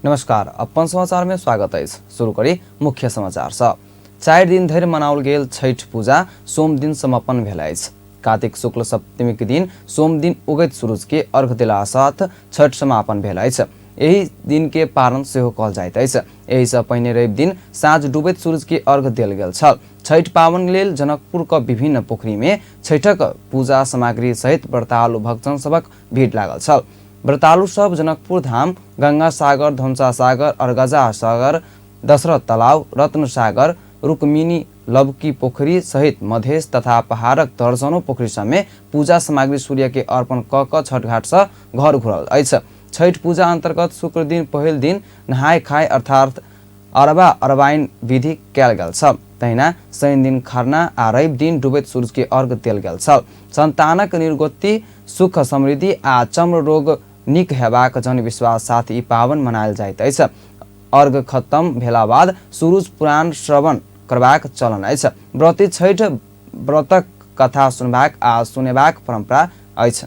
नमस्कार, अपन समाचार में स्वागत अछि। शुरू करी मुख्य समाचार सँ। 4 दिन धरि मनाओल गेल छठि पूजा सोम दिन समापन भेल अछि। कार्तिक शुक्ल सप्तमी के दिन सोम दिन उगैत सूरज के अर्घ देला साथ छठि समापन भेल अछि। एहि दिन के पारण सेहो कहल जाइत अछि। एहि सँ पहिने रवि दिन साँझ डूबैत सूरज के अर्घ देल गेल छल। छठि पावन लेल जनकपुर क विभिन्न पोखरी में छठिक पूजा सामग्री सहित व्रतालु भक्तजन सभक भीड़ लागल छल। व्रतालु सब जनकपुर धाम, गंगा सागर, धनुषा सागर, अरगजा सागर, दशरथ तालाब, रत्न सागर, रुक्मिणी लवकी पोखरी सहित मधेश तथा पहाड़क दर्जनों पोखरी सब में पूजा सामग्री सूर्य के अर्पण क क छठ घाट सँ घर घुरल अछि। छठि पूजा अंतर्गत शुक्र दिन पहिल दिन नहाय खाय अर्थात अरबा अरबाइन विधि कयल गेल छल। तहिना शनि दिन खरना आ रवि दिन डूबैत सूर्य के अर्घ देल गेल छल। संतानक निर्गोति, सुख समृद्धि आ चर्म रोग नीक हेबाक जनविश्वास साथ ई पावन मनायल जाइत अछि। अर्घ खत्म भेला बाद सूरज पुराण श्रवण करबाक चलन अछि। व्रती छठि व्रतक कथा सुनबाक आ सुनेबाक परंपरा अछि।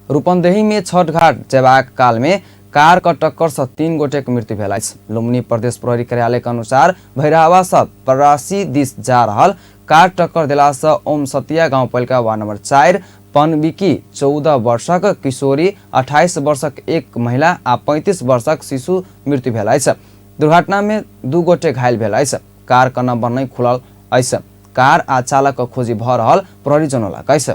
रूपन्देही में छठ घाट जेबाक काल में कार क टक्कर से 3 गोटे के मृत्यु भेल अछि। लुम्बिनी प्रदेश प्रहरी कार्यालय के अनुसार भैरहवा से परासी दिस जा रहल कार टक्कर देला से ओम सतिया गांवपालिका वार्ड नंबर 4 पनबिकी 14 वर्षक किशोरी, 28 वर्षक एक महिला आ 35 वर्षक शिशु मृत्यु भेल अछि। दुर्घटना में 2 गोटे घायल भेल अछि। कार क नंबर नहीं खुलल अछि। कार आ चालक क खोजी भ रहल प्रहरी जनौलक अछि।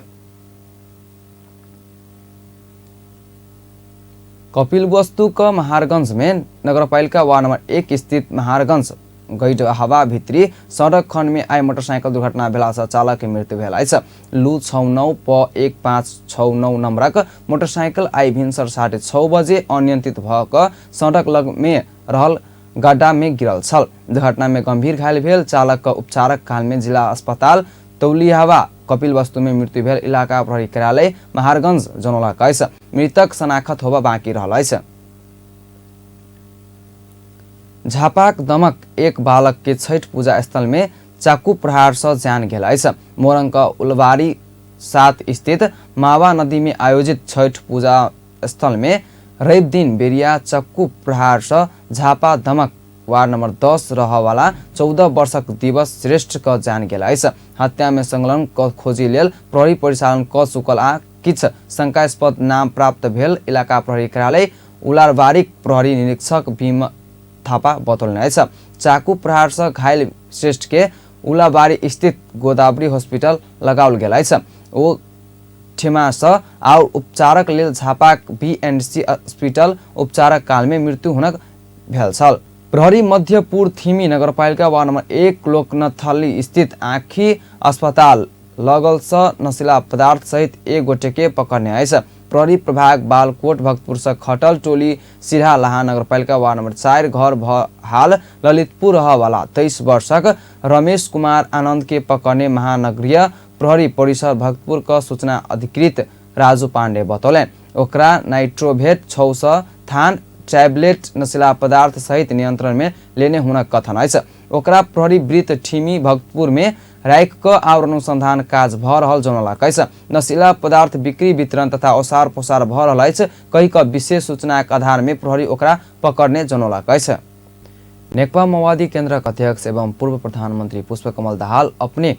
कपिलवस्तु क महारगंज में नगरपालिका वार्ड नंबर 1 स्थित महारगंज गैडहवा भित्री सड़क खंड में आइ मोटरसाइकिल दुर्घटना भेला से चालक के मृत्यु भेल अछि। लू 6 9 प 1 5 6 9 नंबरक मोटरसाइकिल आइ भिनसर 6:30 बजे अनियंत्रित भ क सड़क लग में रहल गड्ढा में गिरल छल। दुर्घटना में गंभीर घायल भेल चालक क उपचारक काल में जिला अस्पताल तौलियावा कपिलवस्तु में मृत्यु भेल इलाका प्रहरी कार्यालय महारगंज जनौलक अछि। मृतक शनाखत होबा बाँकी रहल अछि। झापाक दमक एक बालक के छठि पूजा स्थल में चाकू प्रहार से जान गेल अछि। मोरंग क उलवारी 7 स्थित मावा नदी में आयोजित छठि पूजा स्थल में रवि दिन बेरिया चक्कू प्रहार से झापा दमक वार्ड नंबर 10 रहवाला 14 वर्षक दिवस श्रेष्ठ क जान गेल अछि। हत्या में संलग्न क खोजी लेल प्रहरी परिचालन क चुकल आ किछ शंकास्पद नाम प्राप्त भेल इलाका प्रहरी कार्यालय उलारबारीक प्रहरी निरीक्षक भीम थापा बतौलनि अछि। चाकू प्रहार से घायल श्रेष्ठ के उलाबारी स्थित गोदावरी हॉस्पिटल लगाओल गेल अछि। ओ ठेमा सँ आओर उपचारक लेल झापाक बीएनसी हॉस्पिटल उपचारक काल में मृत्यु हुनक भेल छल। प्रहरी मध्यपुर थिमी नगरपालिका वार्ड नंबर 1 लोकनथली स्थित आँखी अस्पताल लगल सँ नशीला पदार्थ सहित एक गोटे के पकड़ने अछि। प्रहरी प्रभाग बालकोट भक्तपुर से खटल टोली सिरहा लाहा नगरपालिका वार्ड नंबर 4 घर हाल ललितपुर रहवाला 23 वर्षक रमेश कुमार आनंद के पकड़ने महानगरीय प्रहरी परिसर भक्तपुर क सूचना अधिकृत राजू पांडे बतौलनि। ओकरा नाइट्रोवेट 600 थान टैबलेट नशीला पदार्थ सहित नियंत्रण में लेने हुनक कथन अछि। ओकरा प्रहरी वृत्त ठिमी भक्तपुर में राखि क आओर अनुसंधान काज भ रहल जनौलक अछि। नशीला पदार्थ बिक्री वितरण तथा ओसार पोसार भ रहल अछि कहि क विशेष सूचनाक आधार में प्रहरी ओकरा पकड़ने जनौलक अछि। नेकपा माओवादी केन्द्रक अध्यक्ष एवं पूर्व प्रधानमंत्री पुष्पकमल दाहाल अपने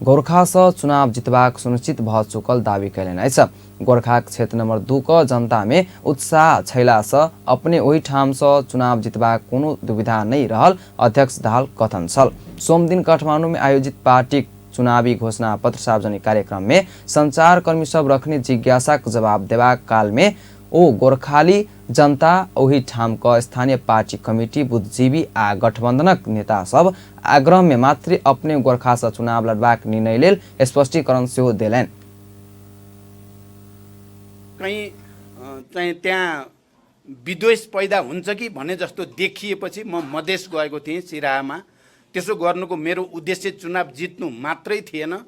गोरखा सँ चुनाव जितबाक सुनिश्चित भ चुकल दावी कयलनि अछि। गोरखाक क्षेत्र नंबर 2 क जनता में उत्साह छैला सँ अपने ओहि ठाम सँ चुनाव जितबाक कोनो दुविधा नहि रहल अध्यक्ष दाहाल कथन छल। सोमदिन काठमाडौँ में आयोजित पार्टीक चुनावी घोषणा पत्र सार्वजनिक कार्यक्रम में संचारकर्मी सब रखने जिज्ञासाक जवाब देबाक काल में ओ गोरखाली जनता ओहि ठाम क स्थानीय पार्टी कमिटी, बुद्धिजीवी आ गठबंधनक नेता सब आग्रह में मात्रे अपने गोरखा सँ चुनाव लड़बाक निर्णय लेल स्पष्टीकरण सेहो देलनि। कहीँ चाहिँ त्यहाँ विद्वेष पैदा हुन्छ कि भन्ने जस्तो देखिएपछि म मधेस गएको थिएँ सिराहामा। त्यसो गर्नुको मेरो उद्देश्य चुनाव जित्नु मात्रै थिएन।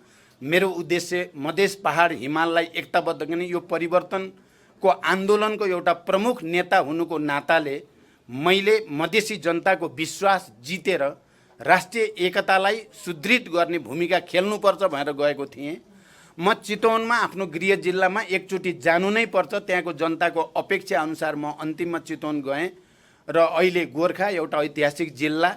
मेरो उद्देश्य मधेस पहाड हिमाललाई एकताबद्ध गर्ने यो परिवर्तनको आन्दोलनको एउटा प्रमुख नेता हुनुको नाताले मैले मधेसी जनताको विश्वास जितेर राष्ट्रिय एकतालाई सुदृढ गर्ने भूमिका खेल्नुपर्छ भनेर गएको थिएँ। म चितवनमा आफ्नो गृह जिल्लामा एकचोटि जानु नै पर्छ, त्यहाँको जनताको अपेक्षा अनुसार म अन्तिममा चितवन गएँ र अहिले गोर्खा एउटा ऐतिहासिक जिल्ला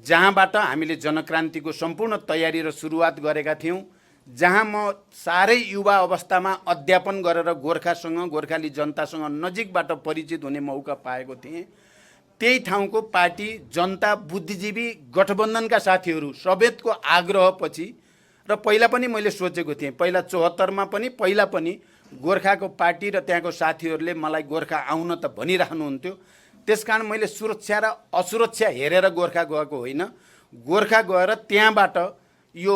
जहाँबाट हामीले जनक्रान्तिको सम्पूर्ण तयारी र सुरुवात गरेका थियौँ, जहाँ म साह्रै युवा अवस्थामा अध्यापन गरेर गोर्खासँग, गोर्खाली जनतासँग नजिकबाट परिचित हुने मौका पाएको थिएँ। त्यही ठाउँको पार्टी, जनता, बुद्धिजीवी, गठबन्धनका साथीहरू समेतको आग्रहपछि र पहिला पनि मैले सोचेको थिएँ, पहिला 74मा पनि, पहिला पनि गोर्खाको पार्टी र त्यहाँको साथीहरूले मलाई गोर्खा आउन त भनिराख्नुहुन्थ्यो। त्यसकारण मैले सुरक्षा र असुरक्षा हेरेर गोर्खा गएको होइन, गोर्खा गएर त्यहाँबाट यो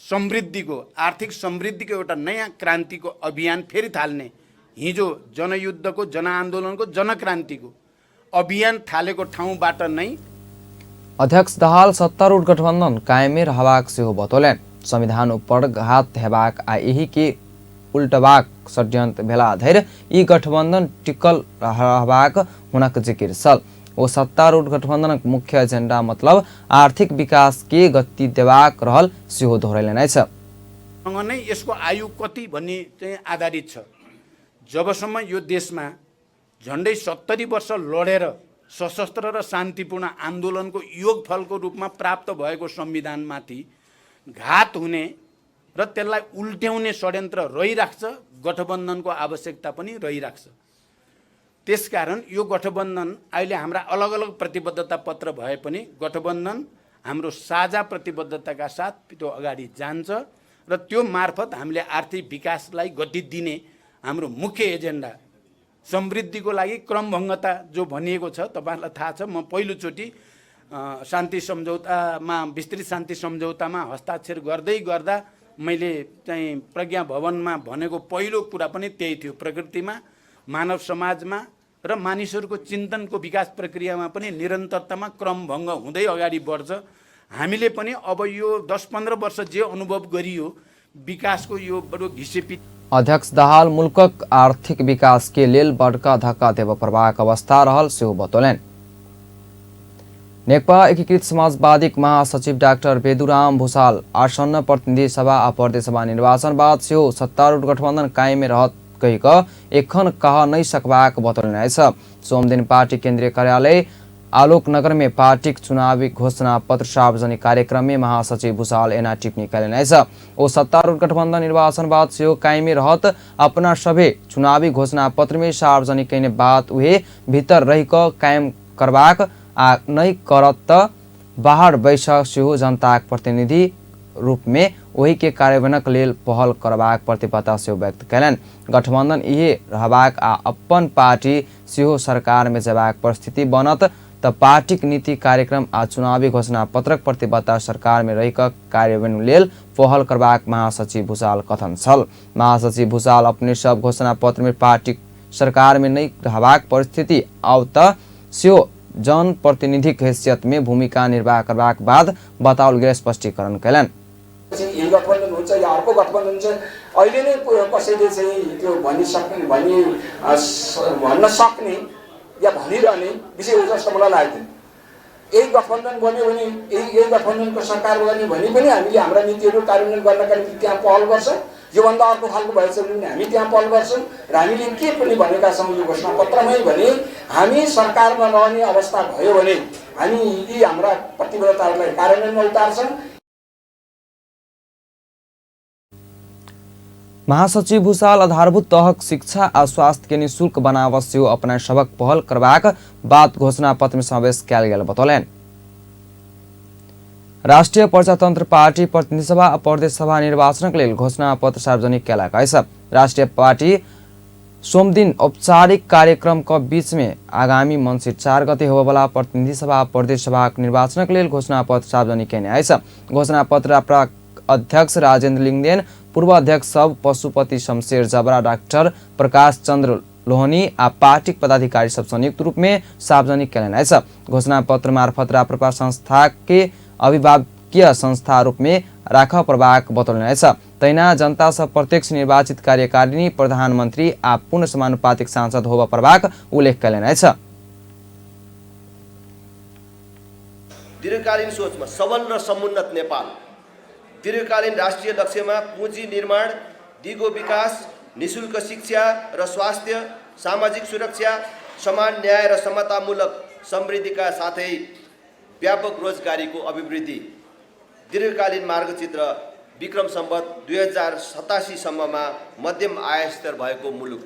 समृद्धिको, आर्थिक समृद्धिको एउटा नयाँ क्रान्तिको अभियान फेरि थाल्ने, हिजो जनयुद्धको, जनआन्दोलनको, जनक्रान्तिको अभियान थालेको ठाउँबाट नै। अध्यक्ष दाहाल सत्तारूढ़ गठबंधन कायमे रहबाक सेहो बतौलनि। संविधान ऊपर घात हेबाक आ एहि के उल्टबाक षड्यंत्र भेला धरि ई गठबंधन टिकल रहबाक हुनक जिकिर छल। ओ सत्तारूढ़ गठबंधनक मुख्य एजेंडा मतलब आर्थिक विकास के गति देबाक रहल सेहो दोहरैलनि अछि। नै यसको आयु कति भन्ने चाहिँ आधारित छ। जबसम्म यो देशमा झन्डै 70 वर्ष लडेर सशस्त्र र शान्तिपूर्ण आन्दोलनको योगफलको रूपमा प्राप्त भएको संविधानमाथि घात हुने र त्यसलाई उल्ट्याउने षड्यन्त्र रहिराख्छ, गठबन्धनको आवश्यकता पनि रहिराख्छ। त्यसकारण यो गठबन्धन अहिले हाम्रा अलग अलग प्रतिबद्धता पत्र भए पनि गठबन्धन हाम्रो साझा प्रतिबद्धताका साथ त्यो अगाडि जान्छ र त्यो मार्फत हामीले आर्थिक विकासलाई गति दिने हाम्रो मुख्य एजेन्डा समृद्धिको लागि क्रमभङ्गता जो भनिएको छ तपाईहरुलाई थाहा छ। म पहिलोचोटि शान्ति सम्झौतामा, विस्तृत शान्ति सम्झौतामा हस्ताक्षर गर्दै गर्दा मैले चाहिँ प्रज्ञा भवनमा भनेको पहिलो कुरा पनि त्यही थियो। प्रकृतिमा, मानव समाजमा र मानिसहरूको चिन्तनको विकास प्रक्रियामा पनि निरन्तरतामा क्रमभङ्ग हुँदै अगाडि बढ्छ। हामीले पनि अब यो 10-15 वर्ष जे अनुभव गरियो विकासको यो बडो घिसेपिट। अध्यक्ष दाहाल मुल्कक आर्थिक विकास के लेल बड़का धक्का देब पड़बाक अवस्था रहल सेहो बतौलनि। नेकपा एकीकृत समाजवादीक महासचिव डाक्टर बेदुराम भूषाल आसन्न प्रतिनिधि सभा आ प्रदेश सभा निर्वाचन बाद सेहो सत्तारूढ़ गठबंधन कायमे रहत कहि कऽ एखन कह नहि सकबाक बतौलनि अछि। सोमदिन पार्टी केंद्रीय कार्यालय आलोकनगर में पार्टीक चुनावी घोषणा पत्र सार्वजनिक कार्यक्रम में महासचिव भूषाल एना टिप्पणी कयलनि अछि। ओ सत्तारूढ़ गठबंधन निर्वाचन बाद सेहो कायमे रहत अपना सभे चुनावी घोषणा पत्र में सार्वजनिक कयने बात उहे भीतर रहि कऽ कायम करबाक आ नहि करत तऽ बाहर बैस सेहो जनताक प्रतिनिधि रूप में ओहि के कार्यान्वयनक लेल पहल करबाक प्रतिबद्धता सेहो व्यक्त कयलनि। गठबंधन इहे रहबाक आ अपन पार्टी सेहो सरकार में जेबाक परिस्थिति बनत तऽ पार्टीक नीति कार्यक्रम आ चुनावी घोषणा पत्रक प्रतिबद्धता सरकार में रहि कऽ कार्यान्वयन लेल पहल करबाक महासचिव भूषाल कथन छल। महासचिव भूषाल अपने सब घोषणा पत्र में पार्टी सरकार में नहि रहबाक परिस्थिति आउ तऽ सेहो जनप्रतिनिधिक हैसियत में भूमिका निर्वाह करबाक बाद बताओल गेल स्पष्टीकरण कयलनि। यही गठबन्धन हुन्छ या अर्को गठबन्धन हुन्छ अहिले नै कसैले चाहिँ त्यो भन्न सक्ने या भनिरहने विषय हो जस्तो मलाई लाग्दैन। यही गठबन्धन बन्यो भने यही गठबन्धनको सरकार बन्यो भने पनि हामीले हाम्रा नीतिहरू कार्यान्वयन गर्नका निम्ति त्यहाँ पहल गर्छौँ। योभन्दा अर्को खालको भएछ भने हामी त्यहाँ पहल गर्छौँ र हामीले के पनि भनेका छौँ यो घोषणापत्रमै भने हामी सरकारमा रहने अवस्था भयो भने हामी यी हाम्रा प्रतिबद्धताहरूलाई कार्यान्वयनमा उतार्छौँ। महासचिव भूषाल आधारभूत तहक शिक्षा आ स्वास्थ्य के निःशुल्क बनाव सेहो अपना सबक पहल करबाक बात घोषणा पत्र में समावेश कयल गेल बतौलनि। राष्ट्रिय प्रजातंत्र पार्टी प्रतिनिधि सभा आ प्रदेश सभा निर्वाचनक लेल घोषणा पत्र सार्वजनिक कयलक अछि। राष्ट्रिय पार्टी सोमदिन औपचारिक कार्यक्रम क बीच में आगामी मंसिर 4 गते होबयवला प्रतिनिधि सभा आ प्रदेश सभाक निर्वाचनक लेल घोषणा पत्र सार्वजनिक कयने अछि। घोषणा पत्र अध्यक्ष राजेन्द्र लिंगदेन, पूर्व अध्यक्ष सब पशुपति शमशेर जबरा, डाक्टर प्रकाश चंद्र लोहनी आ पार्टीक पदाधिकारी सब संयुक्त रूप में सार्वजनिक कयलनि अछि। घोषणा पत्र मार्फत राप्रपा संस्था के अभिभावकीय संस्था रूप में राखऽ पड़बाक बतौलनि अछि। तहिना जनता सँ प्रत्यक्ष निर्वाचित कार्यकारिणी, प्रधानमंत्री आ पूर्ण समानुपातिक सांसद होबय पड़बाक उल्लेख कयलनि अछि। दीर्घकालीन सोचमा सबल र समुन्नत नेपाल, दीर्घकालीन राष्ट्रिय लक्ष्यमा पुँजी निर्माण, दिगो विकास, निशुल्क शिक्षा र स्वास्थ्य, सामाजिक सुरक्षा, समान न्याय र समतामूलक समृद्धिका साथै व्यापक रोजगारीको अभिवृद्धि। दीर्घकालीन मार्गचित्र विक्रम सम्वत 2087 सम्ममा मध्यम आयस्तर भएको मुलुक।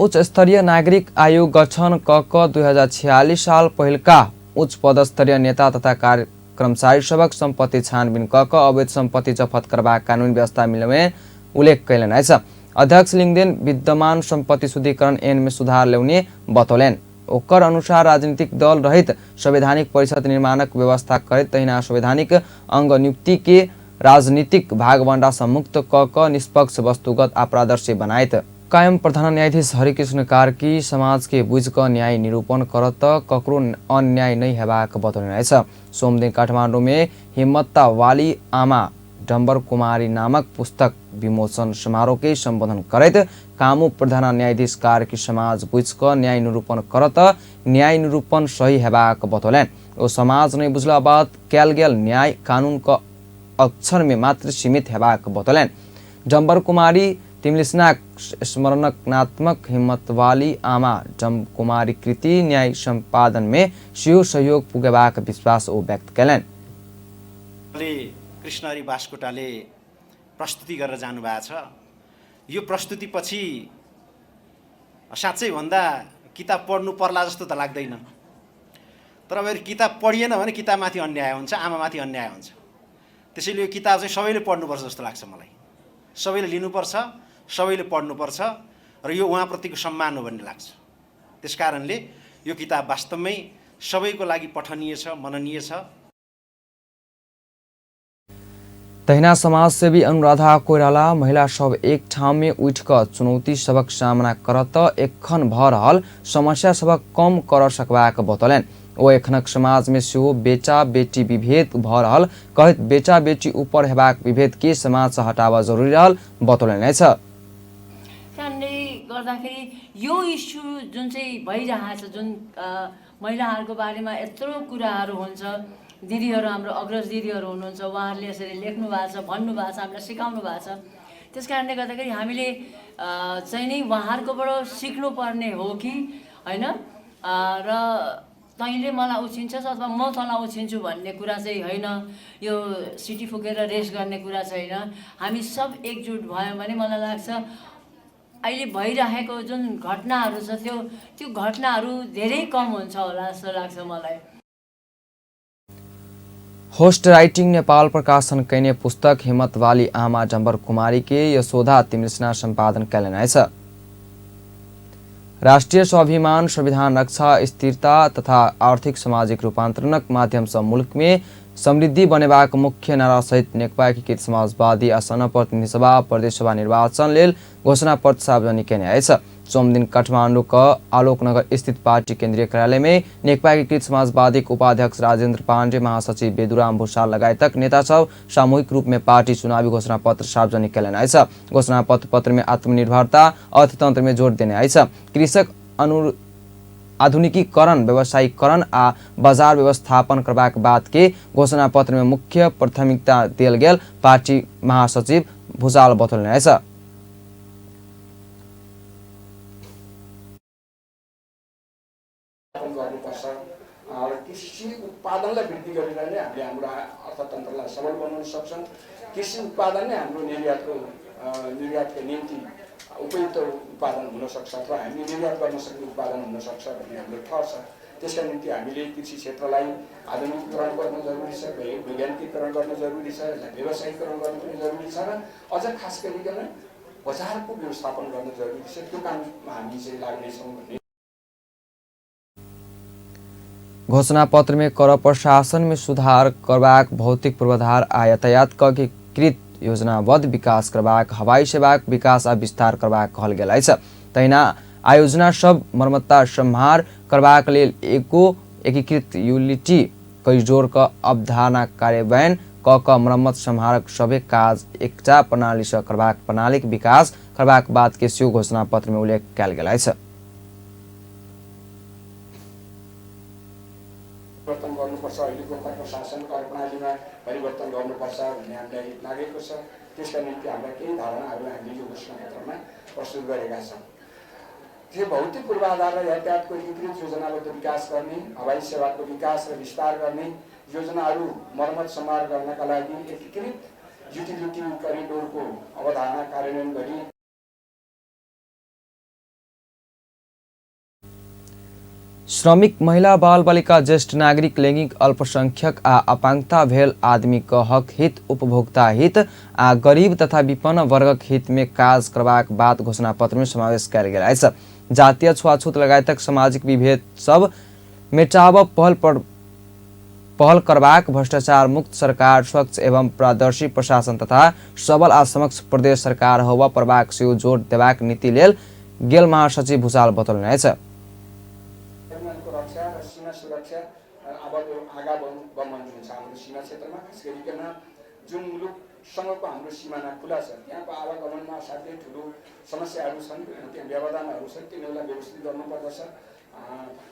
उच्च स्तरीय नागरिक आयोग गठन क 2046 साल पहिलका उच्च पदस्तरीय नेता तथा कर्मचारी सभक सम्पत्ति छानबिन क अवैध सम्पत्ति जफत करबाक कानून व्यवस्था मिलमे उल्लेख कयलनि अछि। अध्यक्ष लिंगदेन विद्यमान सम्पत्ति शुद्धिकरण ऐन में सुधार ल्याउने बतौलनि। ओकर अनुसार राजनीतिक दल रहित संवैधानिक परिषद निर्माणक व्यवस्था करैत तहिना संवैधानिक अंग नियुक्ति के राजनीतिक भागबण्डा सँ मुक्त क निष्पक्ष, वस्तुगत आ पारदर्शी बनायत। कायम प्रधान न्यायाधीश हरिकृष्ण कार्की समाज के बुझि क न्याय निरूपण करत ककरो अन्याय नहि हेबाक बतौलनि अछि। सोमदिन काठमाडौँ में हिम्मतता वाली आमा डम्बर कुमारी नामक पुस्तक विमोचन समारोह के सम्बोधन करैत कामू प्रधान न्यायाधीश कार्की समाज बुझि क न्याय निरूपण करत न्याय निरूपण सही हेबाक बतौलनि। ओ समाज नहि बुझला बाद कयल गेल न्याय कानून क अक्षर में मात्र सीमित हेबाक बतौलनि। डम्बर कुमारी तिमलिस्नाक स्मरणात्मक हिम्मतवाली आमा डम्ब कुमारी कृति न्याय सम्पादन में सेहो सहयोग पुगेबाक विश्वास ओ व्यक्त कयलनि। कृष्णहरि बास्कोटाले प्रस्तुति गरेर जानुभएको छ। यो प्रस्तुतिपछि साँच्चै भन्दा किताब पढ्नु पर्ला जस्तो त लाग्दैन, तर अब किताब पढिएन भने किताबमाथि अन्याय हुन्छ, आमामाथि अन्याय हुन्छ। त्यसैले यो किताब चाहिँ सबैले पढ्नुपर्छ जस्तो लाग्छ मलाई। सबैले लिनुपर्छ, सबैले पढ्नुपर्छ र यो उहाँप्रतिको सम्मान हो भन्ने लाग्छ। त्यसकारणले यो किताब वास्तवमै सबैको लागि पठनीय छ, मननीय छ। तहिना समाजसेवी अनुराधा कोइराला महिला सब एक ठाउँ में उठि क चुनौती सबक सामना करत एखन भ रहल समस्या सबक कम कर सकबाक बतौलनि। ओ एखनक समाज में सेहो बेटा बेटी विभेद भ रहल कहैत बेटा बेटी ऊपर हेबाक विभेद के समाज से हटाबऽ जरूरी रहल बतौलनि अछि। कारणले गर्दाखेरि यो इस्यु जुन चाहिँ भइरहेछ, जुन महिलाहरूको बारेमा यत्रो कुराहरू हुन्छ, दिदीहरू हाम्रो अग्रज दिदीहरू हुनुहुन्छ, उहाँहरूले यसरी लेख्नु भएको छ, भन्नु भएको छ, हामीलाई सिकाउनु भएको छ। त्यस कारणले गर्दाखेरि हामीले चाहिँ नि उहाँहरूकोबाट सिक्नुपर्ने हो कि होइन, र तैँले मलाई उछिन्छस् अथवा म तँलाई उछिन्छु भन्ने कुरा चाहिँ होइन। यो सिटी फुकेर रेस गर्ने कुरा छैन। हामी सब एकजुट भयौँ भने मलाई लाग्छ अहिले भइरहेको जुन घटनाहरू छ त्यो त्यो घटनाहरू धेरै कम हुन्छ होला जस्तो लाग्छ मलाई। होस्ट राइटिंग नेपाल प्रकाशन कयने पुस्तक हिम्मतवाली आमा डम्बर कुमारी के यशोधा तिमल्सिना सम्पादन कयलनि अछि। राष्ट्रिय स्वाभिमान, संविधान रक्षा, स्थिरता तथा आर्थिक सामाजिक रूपान्तरणक माध्यम सँ मुल्क में समृद्धि बनेबाक मुख्य नारा सहित नेकपा एकीकृत समाजवादी आसन्न प्रतिनिधि सभा प्रदेशसभा निर्वाचन लेल घोषणा पत्र सार्वजनिक कयने अछि। सोमदिन काठमाडौँ क आलोकनगर स्थित पार्टी केंद्रीय कार्यालय में नेकपा एकीकृत समाजवादी उपाध्यक्ष राजेंद्र पांडे, महासचिव बेदुराम भूषाल लगायतक नेता सब सामूहिक रूप में पार्टी चुनावी घोषणा पत्र सार्वजनिक कयलनि अछि। घोषणा पत्र में आत्मनिर्भरता, अर्थतंत्र में जोर देने अछि। कृषक आधुनिकीकरण, व्यवसायीकरण आ बाजार व्यवस्थापन करबाक बात के घोषणा पत्र में मुख्य प्राथमिकता देल गेल पार्टी महासचिव भूषाल बतौलनि अछि। गर्नुपर्छ र कृषि उत्पादनलाई वृद्धि गरेर नै हामीले हाम्रो अर्थतन्त्रलाई सबल बनाउन सक्छौँ। कृषि उत्पादन नै हाम्रो निर्यातको निम्ति उपयुक्त उत्पादन हुनसक्छ अथवा हामीले निर्यात गर्न सक्ने उत्पादन हुनसक्छ भन्ने हाम्रो ठहर छ। त्यसका निम्ति हामीले कृषि क्षेत्रलाई आधुनिकीकरण गर्न जरुरी छ, वैज्ञानिकीकरण गर्न जरुरी छ, यसलाई व्यवसायीकरण गर्नु पनि जरुरी छ र अझ खास गरिकन बजारको व्यवस्थापन गर्न जरुरी छ। त्यो काममा हामी चाहिँ लाग्नेछौँ भन्ने। घोषणा पत्र में कर प्रशासन में सुधार करबाक, भौतिक पूर्वाधार आ यातायात क एकीकृत योजनाबद्ध विकास करबाक, हवाई सेवाक विकास आ विस्तार करबाक कहल गेल अछि। तहिना आयोजना सब मर्मता सम्हार करबाक लेल एगो एकीकृत यूटिलिटी करिडोर क अवधारणा कार्यान्वयन क मरम्मत सम्हारक सबै काज एकटा प्रणाली सँ करबाक प्रणालीक विकास करबाक बात के सेहो घोषणा पत्र में उल्लेख कयल गेल अछि। परिवर्तन गर्नुपर्छ, अहिलेको कर प्रशासन कर प्रणालीमा परिवर्तन गर्नुपर्छ भन्ने हामीलाई लागेको छ। त्यसका निम्ति हाम्रा केही धारणाहरू हामीले यो घोषणापत्रमा प्रस्तुत गरेका छौँ। त्यो भौतिक पूर्वाधार र यातायातको एकीकृत योजनाबद्ध विकास गर्ने, हवाई सेवाको विकास र विस्तार गर्ने, योजनाहरू मर्मत सम्भार गर्नका लागि एकीकृत युटिलिटी करिडोरको अवधारणा कार्यान्वयन गरी श्रमिक, महिला, बाल बालिका, ज्येष्ठ नागरिक, लैंगिक अल्पसंख्यक आ अपाङ्गता भेल आदमी क हक हित, उपभोक्ता हित आ गरीब तथा विपन्न वर्गक हित में काज करबाक बात घोषणापत्र में समावेश कयल गेल अछि। जातीय छुआछूत लगायतक सामाजिक विभेद सब मेटाब पहल करबाक, भ्रष्टाचार मुक्त सरकार, स्वच्छ एवं पारदर्शी प्रशासन तथा सबल आ समक्ष प्रदेश सरकार होबऽ पड़बाक सेहो जोर देबाक नीति लेल गेल महासचिव भूषाल बतौलनि अछि। रक्षा र सीमा सुरक्षा अब आगा बमन जुन छ हाम्रो सीमा क्षेत्रमा, खास गरिकन जुन मुलुकसँगको हाम्रो सिमाना खुला छ त्यहाँको आवागमनमा असाध्यै ठुलो समस्याहरू छन्, त्यहाँ व्यवधानहरू छन्, तिनीहरूलाई व्यवस्थित गर्नुपर्दछ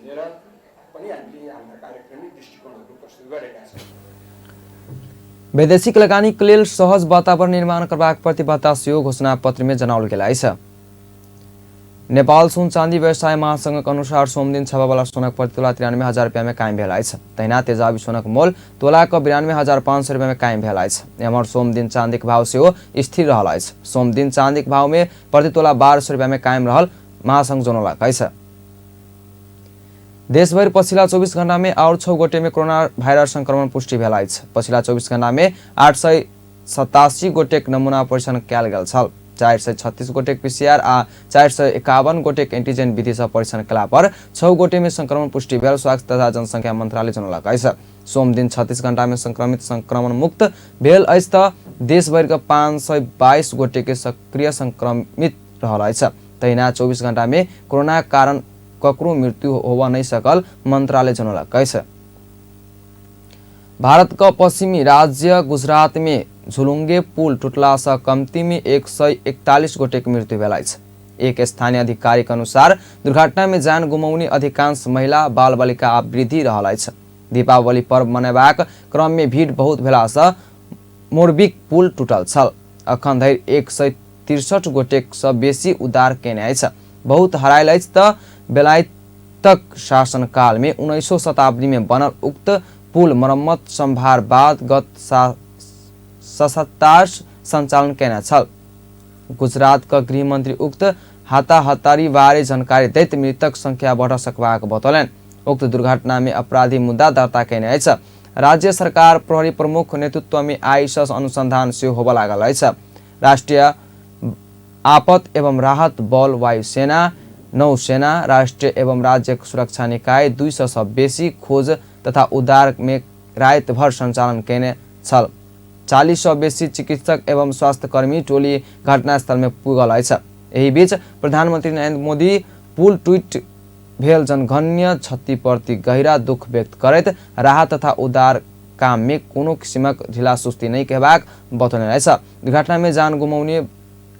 भनेर पनि हामीले हाम्रा कार्यक्रमिक दृष्टिकोणहरू प्रस्तुत गरेका छौँ। वैदेशिक लगानीक लेल सहज वातावरण निर्माण करबाक प्रतिबद्धता सेहो घोषणापत्र में जनाओल गेल अछि। नेपाल सुन चाँदी व्यवसाय महासंघक अनुसार सोमदिन छापावाला सोनक प्रति तोला 93,000 रुपया में कायम भेल अछि। तहिना तेजाबी सोनक मोल तोलाक 92,500 रुपया में कायम भेल अछि। एम्हर सोमदिन चाँदीक भाव सेहो स्थिर रहल अछि। सोमदिन चाँदीक भाव में प्रति तोला 1,200 रुपया में कायम रहल महासंघ जनौलक अछि। देशभरि पछिला 24 घण्टा में आओर 6 गोटे में कोरोना वायरस संक्रमण पुष्टि भेल अछि। पछिला 24 घण्टा में 887 गोटेक नमूना परीक्षण कयल गेल छल। 436 गोटेक पीसीआर आ 451 गोटेक एंटीजन विधि सँ परीक्षण कयला पर 6 गोटे में संक्रमण पुष्टि भेल स्वास्थ्य तथा जनसंख्या मंत्रालय जनौलक अछि। सोमदिन 36 घण्टा में संक्रमित संक्रमण मुक्त भेल अछि त देशभरिक 522 गोटे के सक्रिय संक्रमित रहल अछि। तहिना 24 घण्टा में कोरोना कारण ककरो मृत्यु होबऽ नहि सकल मंत्रालय जनौलक अछि। भारत क पश्चिमी राज्य गुजरात में झुलुंगे पुल टूटला सँ कम्ती में 141 गोटेक मृत्यु भेल अछि। एक स्थानीय अधिकारी के अनुसार दुर्घटना में जान गुमौनी अधिकांश महिला, बाल बालिका आ वृद्धि रहल अछि। दीपावली पर्व मनेबाक क्रम में भीड़ बहुत भेला सँ मोरबीक पुल टूटल छल। अखन धरि 163 गोटेक सँ बेसी उद्धार केने अछि। बहुत हरायल अछि त बेलायतक शासनकाल में 19 शताब्दी में बनल उक्त पुल मरम्मत संभार बाद गत ससत्तास संचालन केने छल। गुजरात क गृहमंत्री उक्त हाताहतारी बारे जानकारी दैत मृतक संख्या बढ़ सकबाक बतौलनि। उक्त दुर्घटना में अपराधी मुद्दा दर्ता केने अछि। राज्य सरकार प्रहरी प्रमुख नेतृत्व में आइसस अनुसंधान सेहो होबऽ लागल अछि। राष्ट्रिय आपत एवं राहत बल, वायुसेना, नौसेना, राष्ट्रिय एवं राज्य सुरक्षा निकाय 200 सँ बेसी खोज तथा उद्धार में राति भर संचालन केने छल। 40 सँ बेसी चिकित्सक एवं स्वास्थ्यकर्मी टोली घटनास्थल में पुगल अछि। एहि बीच प्रधानमंत्री नरेंद्र मोदी पुल टूट भेल जनघन्य क्षतिप्रति गहिरा दुख व्यक्त करैत राहत तथा उद्धार काम में कोनो किसिमक ढिला सुस्ती नहि कहबाक बतौने अछि। दुर्घटना में जान गुमौने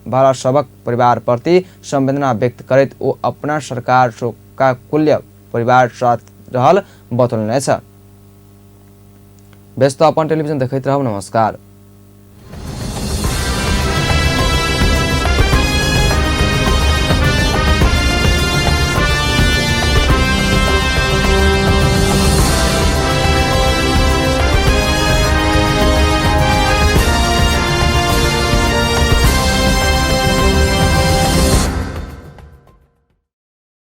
वाला सबक परिवार प्रति संवेदना व्यक्त करैत ओ अपना सरकार शोकाकुल्य परिवार साथ रहल बतौने अछि। व्यस्त अपन टेलिभिजन देखैत रहू। नमस्कार।